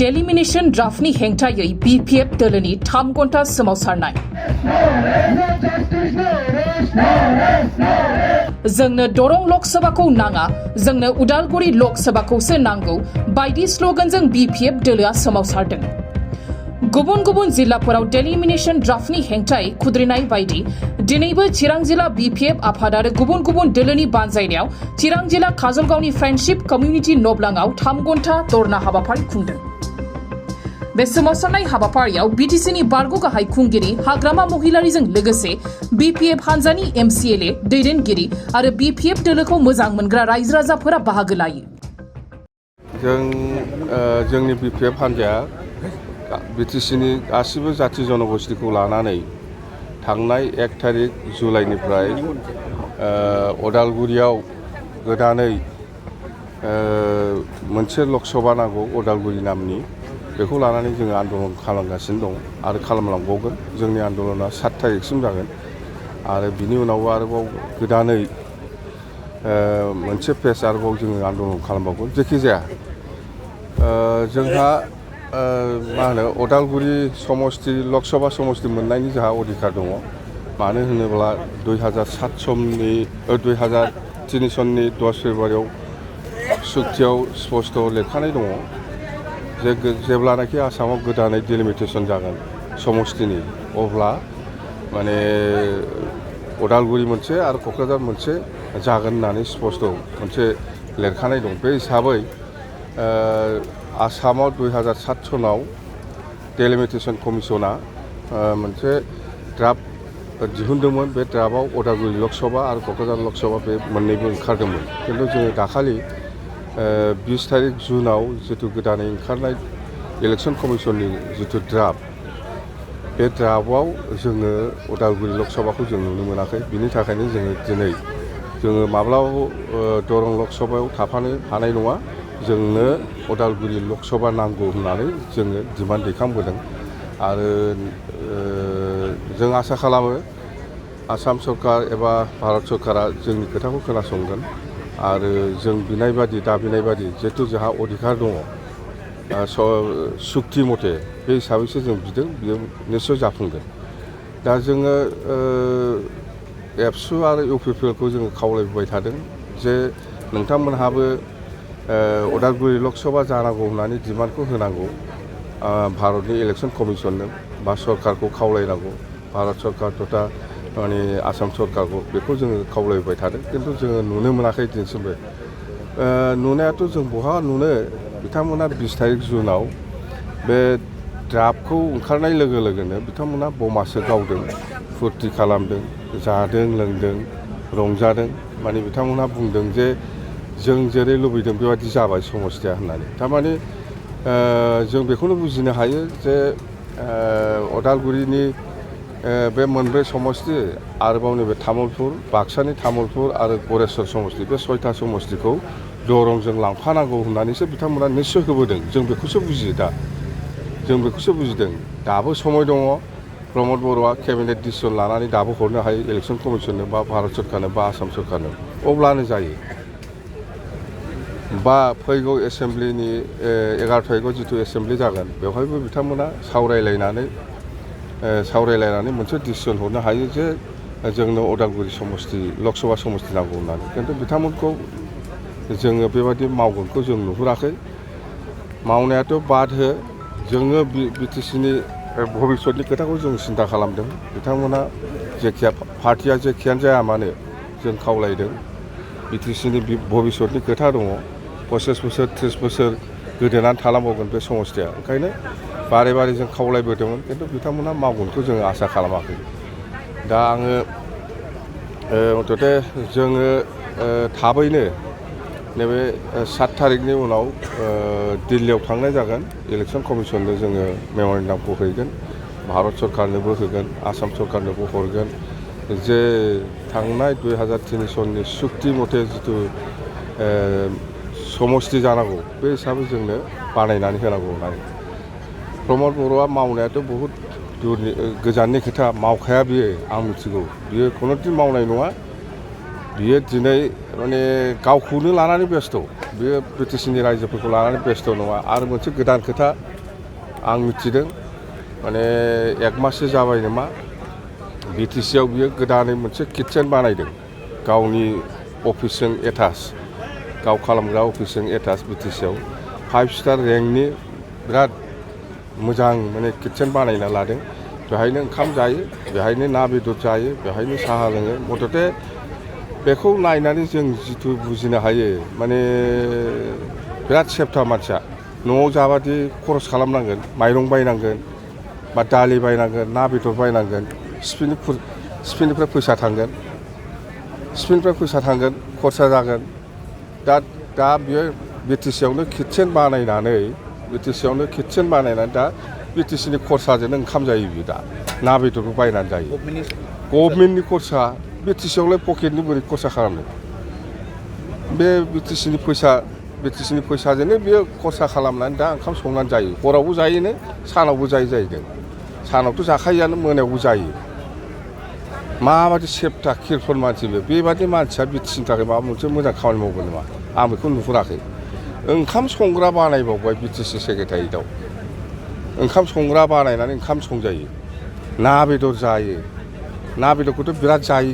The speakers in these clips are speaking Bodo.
Delimitation Draft ni hengtai BPF Delini Tham Gonta Samosarnai. Zengna Dorong Lok Sabako Nanga, Zengna Udalguri Lok Sabako Senango, by this slogan Zeng BPF Delia Samosarden. Gubun Zillapurau Delimitation Draft ni hengtai Kudrinai Baidi, Dineba Chirang Zilla BPF Aphadare Gubun Delani Banzainiao, Chirang Zilla Kazalgauni Friendship Community Noblangau Tham Gonta Torna Habapari Kunden. Besamosarnai habapariyaw BTC ni bargo ga haikungiri hagrama mohilarizing legase BPF Hanzani MCLA दैदेनगिरि आरो BPF दोलोखौ मोजां मोनग्रा रायजो राजाफोरा बाहागो लायो। जोंनि BPF हान्जाया BTC नि गासिबो जाति जनगोष्ठीखौ लानानै थांनाय 1 तारिख जुलाइनिफ्राय अदालगुरियाव गोदानै मोनसे लकसभा नांगौ अदालगुरि नामनि बेखौ लानानै जों आन्दोलन खालामगासिनो दं आरो खालामलांबावगोन। जोंनि आन्दोलना 7 तारिखसिम जागोन आरो बिनि उनाव आरोबाव गोदानै मोनसे फेज आरोबाव जों आन्दोलन खालामबावगोन। जेखि जाया जोंहा मा होनो अदालगुरि समष्टि लकसभा समष्टि मोननायनि जोंहा अधिकार दङ। मानो होनोब्ला 2003 सननि 10 फेब्रुवारियाव सुक्तियाव स्पष्ट लिरखानाय दङ जे जेब्लानाखि आसामाव गोदानै डिलिमिटेशन जागोन समष्टिनि अब्ला माने अदालगुरि मोनसे आरो क'क्राझार मोनसे जागोन होननानै स्पष्ट मोनसे लिरखानाय दं। बे हिसाबै आसामाव 2007 सनाव डेलिमिटेशन कमिसना मोनसे ड्राफ्ट दिहुनदोंमोन। बे ड्राफ्टआव अदालगुरि लकसभा आरो क'क्राझार लकसभा बे मोननैबो ओंखारदोंमोन। खिन्थु जोङो दाखालि 20 तारिख जुनाव जितु गोदानै ओंखारनाय इलेक्शन कमिसननि जितु ड्राफ्ट बे ड्राफ्टआव जोङो अदालगुरि लकसभाखौ जों नुनो मोनाखै। बिनि थाखायनो जोङो माब्लाबाबो दरं लकसभायाव थाफानो हानाय नङा। जोंनो अदालगुरि लकसभा नांगौ होननानै जोङो डिमान्ड दैखांबोदों आरो जों आसा खालामो आसाम सरकार एबा भारत सरकारा जोंनि खोथाखौ खोनासंगोन आरो जों बिनाय बादि दाबिनाय बादि जिहेतु जोंहा अधिकार दङ सुक्ति मथे बे हिसाबैसो जों बिदों बियो निश्चय जाफुंगोन। दा जोङो एबसु आरो इउपिपिएलखौ जोङो खावलायबाय थादों जे नोंथांमोनहाबो अदालगुरि लकसभा जानांगौ होननानै डिमान्डखौ होनांगौ भारतनि इलेक्शन कमिसननो बा सरकारखौ खावलायनांगौ भारत सरकार तथा माने आसाम सरकारखौ बेखौ जोङो खावलायबाय थादों। खिन्थु जोङो नुनो मोनाखै दिनैसिमबो। नुनायाथ' जों बहा नुनो बिथांमोना 20 तारिख जुनाव बे ड्राफ्टखौ ओंखारनाय लोगो लोगोनो बिथांमोना बमासो गावदों फुरथि खालामदों जादों लोंदों रंजादों। माने बिथांमोना बुंदों जे जों जेरै लुबैदों बेबादि जाबाय समस्थिया होननानै। थारमाने जों बेखौनो बुजिनो हायो जे अदालगुरिनि बे मोनब्रै समष्टि आरोबाव नैबे तामुलपुर बाक्सानि तामुलपुर आरो गरेस्वर समष्टि बे 6टा समष्टिखौ दरंजों लांफानांगौ होननानैसो बिथांमोना निश्चय होबोदों। जों बेखौसो बुजियो दा जों बेखौसो बुजिदों। दाबो समय दङ प्रमद बर'आ केबिनेट डिसिसन लानानै दाबो हरनो हायो इलेक्शन कमिसननो बा भारत सरकारनो बा आसाम सरकारनो अब्लानो जायो। बा फैगौ एसेम्ब्लिनि 11 तारिखआव जितु एसेम्ब्लि जागोन बेवहायबो बिथांमोना सावरायलायनानै मोनसे डिसिसन हरनो हायो जे जोंनो अदालगुरि समष्टि लकसभा समष्टि नांगौ होननानै। खिन्थु बिथांमोनखौ जोङो बेबादि मावगोनखौ जों नुहुराखै। मावनायाथ' बाद हो जोङो बिटिसिनि भबिष्यतनि खोथाखौ जों सिन्था खालामदों। बिथांमोना जेखिया पार्टिया जेखियानो जाया मानो जों खावलायदों बिटिसिनि भबिष्यतनि खोथा दङ। 25 बोसोर 30 बोसोर गोदोनानै थालांबावगोन बे समष्टिया। ओंखायनो बारे जों खावलायबोदोंमोन खिन्थु बिथांमोना मावगोनखौ जोङो आसा खालामाखै। दा आङो मथथे जोङो थाबैनो नैबे 7 तारिखनि उनाव दिल्लीयाव थांनाय जागोन। इलेक्शन कमिसननो जोङो मेम'रेन्डामखौ हैगोन भारत सरकारनोबो होगोन आसाम सरकारनोबो हरगोन जे थांनाय 2003 सननि सुक्ति मथे जितु समष्टि जानांगौ बे हिसाबै जोंनो बानायनानै होनांगौ होननानै। प्रमद बर'आ मावनायाथ' बहुत गोजाननि खोथा मावखाया बियो आं मिथिगौ बियो खुनुदिन मावनाय नङा। बियो दिनै माने गावखौनो लानानै बेस्थ' बियो बिटिसिनि रायजोफोरखौ लानानै बेस्थ' नङा आरो मोनसे गोदान खोथा आं मिथिदों माने एक माससो जाबाय नामा बिटिसिआव बियो गोदानै मोनसे किटचेन बानायदों गावनि अफिसजों एटाच गाव खालामग्रा अफिसजों एटाच बिटिसिआव 5 स्टार रेंकनि बिराद मोजां माने किटचेन बानायना लादों बेहायनो ओंखाम जायो बेहायनो ना बेदर जायो बेहायनो साहा लोङो मथथे बेखौ नायनानै जों जिथु बुजिनो हायो माने बिराद सेफथा मानसिया न'आव जाबादि खरस खालामनांगोन माइरं बायनांगोन बा दालि बायनांगोन ना बेदर बायनांगोन स्पिनिफ्राय फैसा थांगोन खरसा जागोन दा बियो बिटिसिआवनो किटचेन बानायनानै दा बिटिसिनि खरसाजोंनो ओंखाम जायो बियो दा ना बेदरबो बायनानै जायो गभर्नमेन्टनि खरसा बिटिसिआवलाय पकेटनि बोरै खरसा खालामनो बे बिटिसिनि फैसाजोंनो बियो खरसा खालामनानै दा ओंखाम संनानै जायो हरावबो जायोनो सानावबो जायो जाहैदों सानावथ' जाखायोआनो मोनायावबो जायो माबादि सेफथा किरफोर मानसि बेबादि मानसिया बिटिसिनि थाखाय माबा मोनसे मोजां खामानि मावगोन नामा आं बेखौ नुहुराखै ओंखाम संग्रा बानायबावबाय बिटिसि सेक्रेटारियेटआव ओंखाम संग्रा बानायनानै ओंखाम संजायो ना बेदर जायो ना बेदरखौथ' बिराद जायो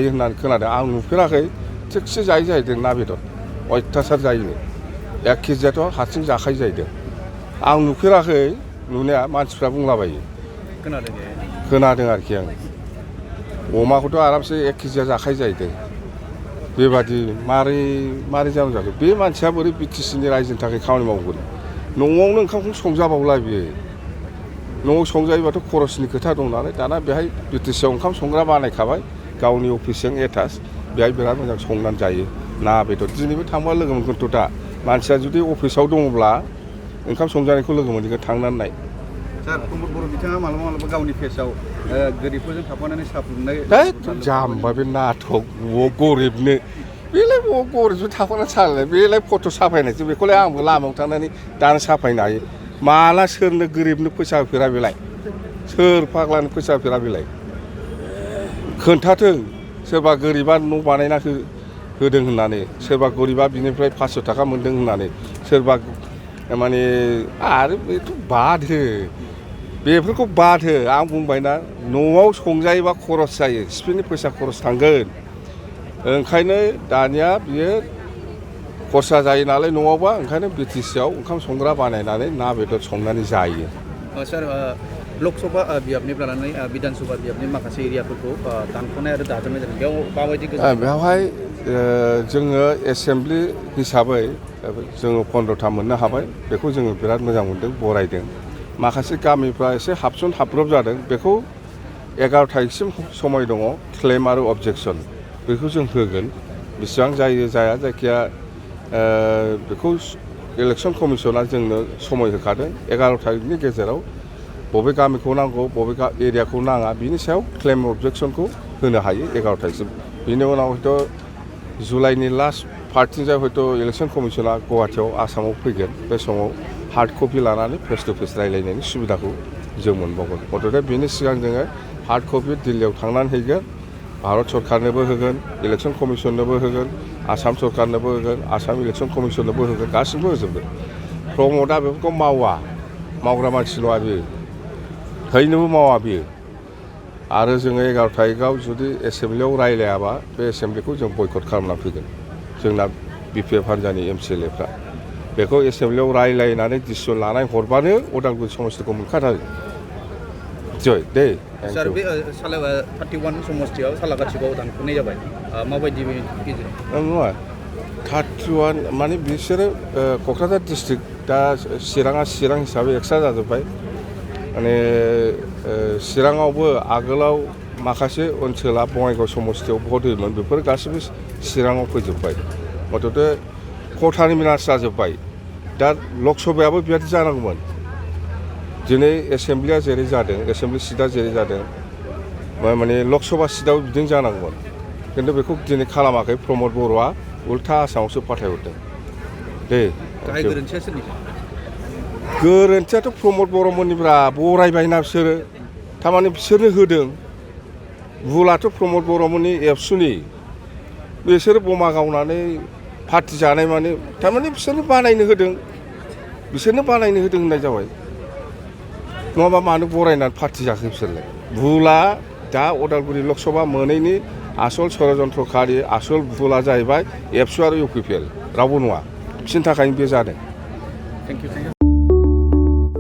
होननानै खोनादों आं नुफेराखै थिगसे जायो जाहैदों ना बेदर अयथासार जायोनो 1 केजियाथ' हारसिं जाखायो जाहैदों आं नुफेराखै नुनाया मानसिफ्रा बुंलाबायो खोनादों आरोखि आं अमाखौथ' आरामसे 1 केजिया जाखायो जाहैदों बेबादि मारै जानो जाखो बे मानसिया बोरै बिटिसिनि रायजोनि थाखाय खामानि मावगोन न'आवनो ओंखामखौ संजाबावला बियो न'आव संजायोबाथ' खरसनि खोथा दं नालाय दाना बेहाय बिटिसिआव ओंखाम संग्रा बानायखाबाय गावनि अफिसजों एटाच बेहाय बिराद मोजां संनानै जायो ना बेदर दिनैबो थांबा लोगो मोनगोनथ' दा मानसिया जुदि अफिसाव दङब्ला ओंखाम संजानायखौ लोगो मोनगोन थांनानै नाय सार प्रमद बर' बिथाङा मालाबा गावनि फेसआव गोरिबफोरजों थाफानानै साहा फुदुंनाय जाम्बा बे नाटक गरिबनो बेलाय गरिबजों थाफानानै सालाय बेलाय फट' साफायनायसो बेखौलाय आंबो लामायाव थांनानै दानो साफायनो हायो माला सोरनो गोरिबनो फैसा होफेरा बेलाय सोर फाग्लानो फैसा होफेरा बेलाय खोन्थाथों सोरबा गोरिबा न' बानायना होदों होननानै सोरबा गरिबा बिनिफ्राय 500 थाखा मोन्दों होननानै सोरबा माने आरो बेथ' बादो बेफोरखौ बादो आं बुंबायना न'आव संजायोबा खरस जायो स्पिनि फैसा खरस थांगोन ओंखायनो दानिया बियो खरसा जायो नालाय न'आवबा ओंखायनो बिटिसिआव ओंखाम संग्रा बानायनानै ना बेदर संनानै जायो सार लकसभा बियाबनिफ्राय लानानै बिधान सभा बियाबनि माखासे एरियाफोरखौ दानख'नाय आरो दाजाबनाय जादों बेयाव माबायदि बेवहाय जोङो एसेम्ब्लि हिसाबै जोङो 15था मोननो हाबाय बेखौ जोङो बिराद मोजां मोनदों बरायदों माखासे गामिफ्रा एसे हाबब्रब जादों बेखौ 11 तारिखसिम समय दङ क्लेम आरो अबजेक्सन बेखौ जों होगोन बेसेबां जायो जाया जायखिया बेखौ इलेक्सन कमिसना जोंनो समय होखादों 11 तारिखनि गेजेराव बबे गामिखौ नांगौ बबे एरियाखौ नाङा बिनि सायाव क्लेम अबजेक्सनखौ होनो हायो 11 तारिखसिम बिनि उनाव हयथ' जुलाइनि लास्ट पार्टनिफ्राय हयथ' इलेक्सन कमिसना गुवाहाटियाव आसामाव फैगोन बे समाव हार्ड कपि लानानै फेस टु फेस रायलायनायनि सुबिदाखौ जों मोनबावगोन मथथे बेनि सिगां जोङो हार्ड कपि दिल्लीयाव थांनानै हैगोन भारत सरकारनोबो होगोन इलेक्सन कमिसननोबो होगोन आसाम सरकारनोबो होगोन आसाम इलेक्सन कमिसननोबो होगोन गासिबो होजोबगोन प्रमदआ बेफोरखौ मावग्रा मानसि नङा बियो हैनोबो मावा बियो आरो जोङो 11 तारिखआव जुदि एसेम्ब्लियाव रायलायाबा बे एसेम्ब्लिखौ जों बयकट खालामना फैगोन जोंना BPF हान्जानि MCLAफ्रा बेखौ एसेम्ब्लियाव रायलायनानै डिसिसन लानाय हरबानो उदालगुरि समस्तिखौ मोनखाथारो जय दे सार बे 31 समस्तियाव सालाकाथियाव दानख'नाय जाबाय माबायदि गेजेराव नङा 31 माने बिसोरो क'क्राझार डिस्ट्रिक्ट दा चिरां हिसाबै एक्सट्रा जाजोब्बाय माने चिराङावबो आगोलाव माखासे ओनसोला बङाइगाव समस्तियाव भट होयोमोन बेफोर गासैबो चिराङाव फैजोब्बाय मथथे खथानि मिनास जाजोब्बाय दा लकसभायाबो बेबायदि जानांगौमोन दिनै एसेम्ब्लिया जेरै जादों एसेम्ब्लि सिटआ जेरै जादों माने लकसभा सिटआव बिदिनो जानांगौमोन खिन्थु बेखौ दिनै खालामाखै प्रमद बर'आ उल्था आसामावसो फाथायहरदों दे गोरोन्थियाथ' प्रमद बर'मोननिब्रा बरायबायना बिसोरो थारमाने बिसोरनो होदों भुलाथ' प्रमद बर'मोननि एबसुनि बिसोरो बमा गावनानै पार्टि जानाय माने थारमाने बिसोरनो बानायनो होदों होननाय जाबाय नङाबा मानो बरायनानै पार्टि जाखो बिसोरलाय भुला दा उदालगुरि लकसभा मोनैनि आसल षड़यन्त्रखारि आसल भुला जाहैबाय एबसु आरो इउपिपिएल रावबो नङा बिसोरनि थाखायनो बे जादों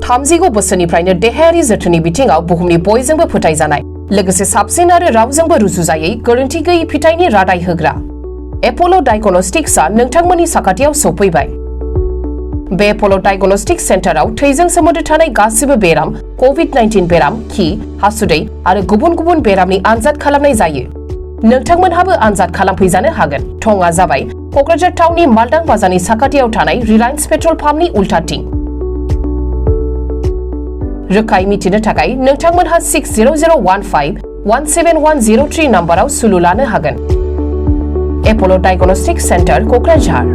30 बोसोरनिफ्रायनो देहायारि जोथोननि बिथिङाव बुहुमनि बयजोंबो फोथायजानाय लोगोसे साबसिन आरो रावजोंबो रुजुजायै गोरोन्थि गैयै फिथाइनि रादाय होग्रा एप'ल' डायग्नोस्टिक्सआ नोंथांमोननि साखाथियाव सौफैबाय बे एप'ल' डायग्नोस्टिक्स सेन्टाराव थैजों सोमोन्दो थानाय गासिबो बेराम कभिड-19 बेराम खि हासुदै आरो गुबुन गुबुन बेरामनि आनजाद खालामनाय जायो नोंथांमोनहाबो आनजाद खालामफैजानो हागोन थंआ जाबाय क'क्राझार टाउननि मालदां बाजारनि साखाथियाव थानाय रिलायन्स पेट्रल पाम्पनि उल्टाथिं रोखायै मिथिनो थाखाय नोंथांमोनहा 60015171003 नाम्बाराव सुलु लानो हागोन एप'ल' डायग्नोस्टिक्स सेन्टार क'क्राझार